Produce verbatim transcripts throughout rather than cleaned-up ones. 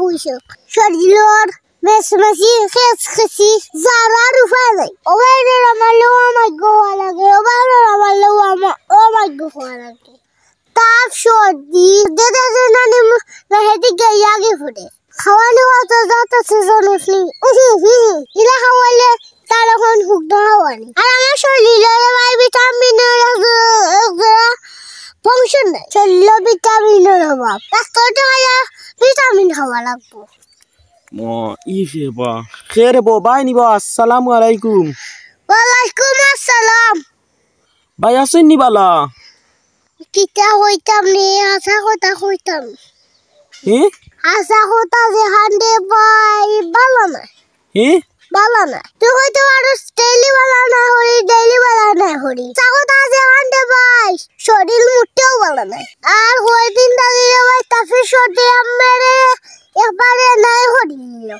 অসুখ। শরীলর মেচমেচি, খেচখেচি, যারার উপায় নাই। ও ভাইরে, আমার লও আমার গো হওয়া লাগে, ও ভাইরে, আমার লও আমার, ও আমার গো হওয়া লাগে। তাপ সর্দি, দে দে দে নানি মু-, না হেদি গাইয়া গি ফুটে। খাওয়ানি হতো যাতো সিজন উঠলি। উহু, হু, হু। ইলা খাওয়াইলে তার এখন হুকনা খাওয়ানি। আর আমার শরীরে রে ভাই ভিটামিন এর এক জোড়া, এক জোড়া function নাই। শরীরে ভিটামিন এর অভাব। ডাক্তার দেখাইয়া ভিটামিন খাওয়া লাগবো। ও, ই রে বা। খে রে বা, ভাই নি বা, আসসালামু আলাইকুম। ওয়ালাইকুম আসসালাম। ভাই, আছইন নি বালা? কিতা কইতাম নি, হাছা কথা কইতাম। হি? হাছা কথা যেখান দে ভাই, বালা না। হি? বালা না। তুই কইতে পারস, daily বালা না করি, daily বালা না করি। হাছা কথা যেখান দে ভাই, শরীর মুটেও বালা নাই। আর কয়দিন থাকি রে ভাই, তাপে সর্দি আমারে একবারে নাই করি দিল।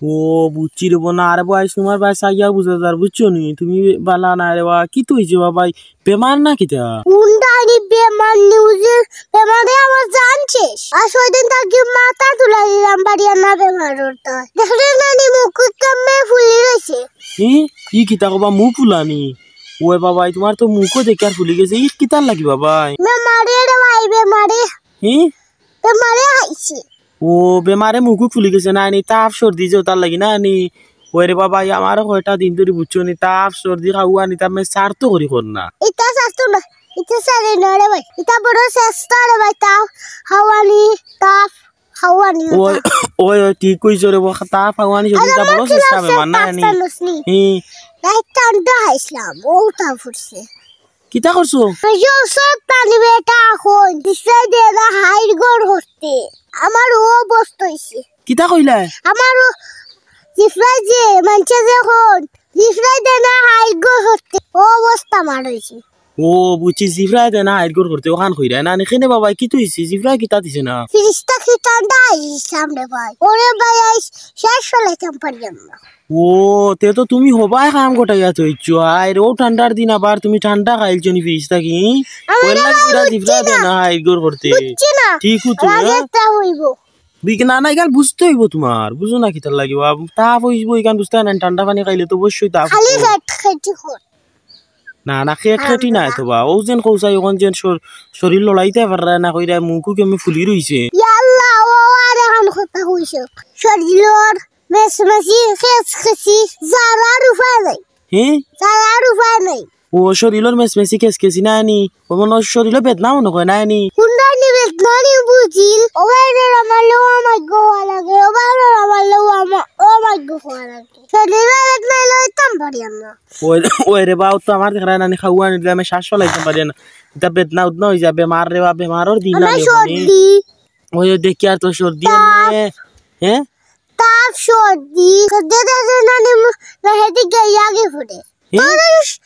ও, বুঝছি রে বা, না রে বা, আইজ তুমার বায় চাইয়া বুঝা যার, বুঝছো নি? তুমি বালা নাই রে বা, কিতা অইছে বা ভাই, বেমার না কিতা? কুনটানি বেমার নি বুঝি, বেমারে আমার জান শেষ। আর ছয় দিন থাকি মাথা তুলা দিলাম, বাড়িয়া না বেমার অইতা। দেখলে না নি মুখ কেমনে ফুলি রইছে। হি? ই কিতা কও বা, মুখ ফুলানি? ওই বাবাই, তুমার তো মুখও দেখিয়ার ফুলি গেছে, ই কিতার লাগি বাবাই? বেমারে রে ভাই, বেমারে। হি? বেমারে আইছে। ও, বেমারে মুখ ফুলি গেছে না নি, তাপ সর্দি যে অতার লাগি না নি। ওই রে বাবা, ই আমারও কয়টা দিন ধরি বুঝছো নি, তাপ সর্দি খাওয়ানি, তাপ মে সারতো করি কর না। ইতা সারতো না, ইতা সারে না রে ভাই, ইতা বড় চেষ্টা রে ভাই, তাপ খাওয়ানি, তাপ খাওয়ানি। ওই, ওই, ওই, ঠিক কইছো রে বা, তাপ খাওয়ানি সর্দি, ইতা বড় চেষ্টা বেমার না নি। হি। রাইত ঠান্ডা খাইছিলাম, ও তাপ উঠছে। কিতা করছো? ওই যে সব পানি বেটা এখন, দিছে দে না হাইর ঘর করতে। আমার ও অবস্থা অইছে। কিতা কইলা? আমার ও জিফরা যে মানছে যে এখন, জিফরা দে না হাইর ঘর করতে। ও অবস্থা আমার অইছে। ও বুঝছি, জিফরা দে না হাইর ঘর করতে, ওখান কইরা না, নি কেনে বাবা, কিতা অইছে? জিফরা কিতা দিছে না? ফিরিস্তা কি ঠান্ডা আইছিলাম রে ভাই। ওরে ভাই, আইস শেষ ফেলাইতাম পারিয়াম না। ও, তে তো তুমি হবায় কাম ঘটাইয়া থইছো। আয় রে, ও ঠান্ডার দিন আবার তুমি ঠান্ডা খাইলছো নি ফ্রিজ থাকি? আমি ওই না লাগি ভাই, পুরা বুঝছি জিফরা দে না। না, হাইর ঘর করতে। বুঝছি না। ঠিক তো, লাগে হ্যাঁ? তা হইব। বিক-, না, না, ইখান বুঝতে হইব তুমার। বুঝো না কিতার লাগি বা? তাপ হইব, ইখান বুঝতে না, ঠান্ডা পানি খাইলে তো অবশ্যই তাপ খালি হইব। খেট খেটি কর। না, না, খেট খেটি নাই তো বা। ও যেন কৌসাই, ওখান যেন শর-, শরীর লড়াইতে পারে না, কইরা মুখও কেমনে ফুলি রইছে। ইয়াল্লা, ও আর এখন কথা কইছো। শরীরর মেসমেসি, খেসখেসি, যারার উপায় নাই। হে? যারার উপায় নাই। ও শরীরর মেসমেসি, খেসখেসি না নি? ও মনো শরীরর বেদনা মনো কয় না নি? হুন্ডানি বেদনা নি বুঝিল? ও ভাই রে, আমার লো আমার গোয়া লাগে। ও ভাই রে, আমার লো আমার, ও আমার গোয়া লাগে। শরীরর বেদনা লইতাম পারি আমরা। ওই, ওই রে বা, ও তো আমার দেখরা নানি খাওয়া আনি দিলে আমি শ্বাস ফেলাইতাম পারি না। ইতা বেদনা উদনা হই যাবে, মার রে বা, বেমারর দিন আমার আনি ওখানে। সর্দি। ওই, ওই দেখি আর তো সর্দি তাপ। আনে। হে? তাপ, সর্দি। সর্দি দেখে নানি মু-, না হেদি গাইয়া গি ফুটে। হে? তোর স-,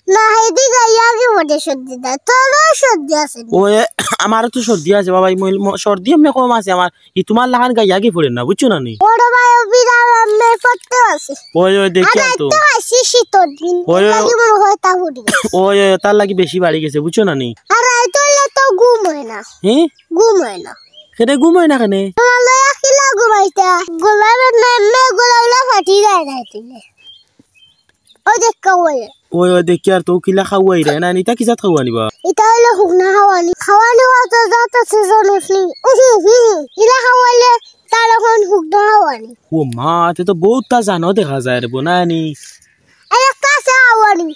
না হেদি গাইয়া গি ফুটে সর্দি দা। তোর সর্দি আছে নি? ওই, আমারও তো সর্দি আছে বাবা, এই মইল-, ম-, সর্দি এমনি কম আছে আমার। ই তুমার লাখান গাইয়া গি ফুটে না, বুঝছো না নি? ওরে ভাই, ও বিড়াল এমনি পড়তে আছে। ওই, ওই দেখি আর আর তো। তো আইছি শীতর দিন। ওই, ওই। লাগি মনে হয় তা ফুটি গেছে। ওই, ওই, তার লাগি বেশি বাড়ি গেছে, বুঝছো না নি? আর রাইত হইলে তো ঘুম হয় না। হে? ঘুম হয় না। কেনে ঘুম হয় না কেনে? তোমার লয়া কিলা ঘুমাইতা? গোলা না, এমনি গোলা উলা ফাটি যায় রাইত হইলে। ওই দেখ খাওয়াই। ওই, ওই দেখি আর তো কিলা খাওয়াই রে, না, ইতা কিজাত খাওয়ানি বা? ইতা হইলে হুকনা খাওয়ানি। খাওয়ানি হতো যাতো সিজন উঠলি। উহু, হু, হু। ইলা খাওয়াইলে তার এখন হুকনা খাওয়ানি। ও মা, তে তো বহুত তা জানো দেখা যায় রে, বোনানি। এই একটা আছে খাওয়ানি।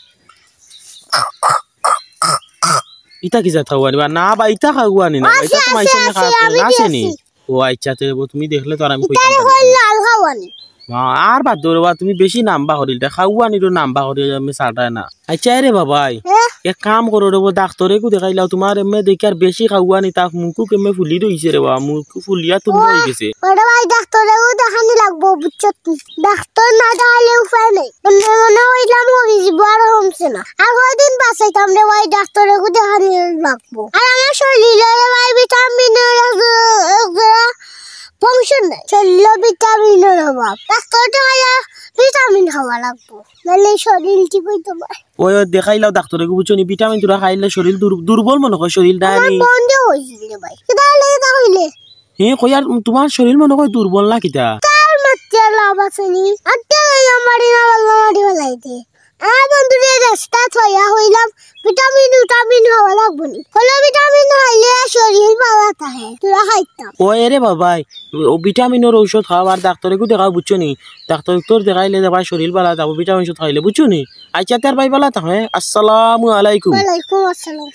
ইতা কিজাত খাওয়ানি বা? না বা, ইতা খাওয়ানি না, আছে, ইতা তো আছে, মাইনষে আছে, খাওয়ানি আমি না, আছে নি? দিয়েছি। ও আচ্ছা, তে ব-, তুমি দেখলে তো আর আমি ইতারে কইতাম পারি কই না। লাল খাওয়ানি। মা, আর বাদ দেও রে বা, তুমি বেশি নাম্বা করিল, ইতা খাওয়ানিরও নাম্বা করিল, আমি ছাড়ায় না। আচ্ছা, এ রে বাবাই, হ্যাঁ? এক কাম করো রে বা, ডাক্তরে কু দেখাইলাও, তুমার এমনে দেখি আর বেশি খাওয়ানি, তাক মুখু কেমনে ফুলি রইছে রে বা, মুখ ফুলিয়া তুম ও, হই গেছে। ওরে ভাই, ডাক্তরে কু দেখানি লাগবো, বুঝছো তুই? ডাক্তর না দেখাইলে উপায় নাই। এমনে মনে হইলাম হরি জীব আর কমছে না। আর কয়দিন বাঁচাইতাম রে ভাই, ডাক্তরে কু দেখানি লাগবো। আর আমার শরীরে রে ভাই ভিটামিনের এক জোড়া, এক জোড়া function নাই। শরীরে ভিটামিনের অভাব। ডাক্তর দেখাইয়া ভিটামিন খাওয়া লাগবো। নাহলে শরীর ঠিক হইতো না। ওই, ওই দেখাইলাও ডাক্তরে, বুঝছো নি? ভিটামিন তোরা খাইলে শরীর দুর-, দুর্বল মনে হয় শরীর, আমার দেয় নি? বন্ধ হয়েছিল রে ভাই। কিতা হইলে, কিতা হইলে? হে কইয়ার, তুমার শরীর মনো কয় দুর্বল না কিতা? তার মাত্র লাভ আছে নি? আত্তে লইয়া মারি না, আল্লাহ মারি ফেলাই দে। আমার বন্ধুরে রাস্তা থইয়া কইলাম, ভিটামিন, ভিটামিন খাওয়া লাগবো নি। কইলো ভিটামিন খাইলে শরীর ভালা থাকে, তোরা খাইতাম। ও এরে বাবাই, ও ভিটামিনর ঔষধ খাও আর ডাক্তরেকু দেখাও, বুঝছো নি? ডাক্তর, ডাক্তর দেখাইলে দেখবা শরীর ভালা থাকবো, ভিটামিন ঔষধ খাইলে, বুঝছো নি? আচ্ছা, তার ভাই ভালা থাকো, হে? আসসালামু আলাইকুম। ওয়ালাইকুম আসসালাম।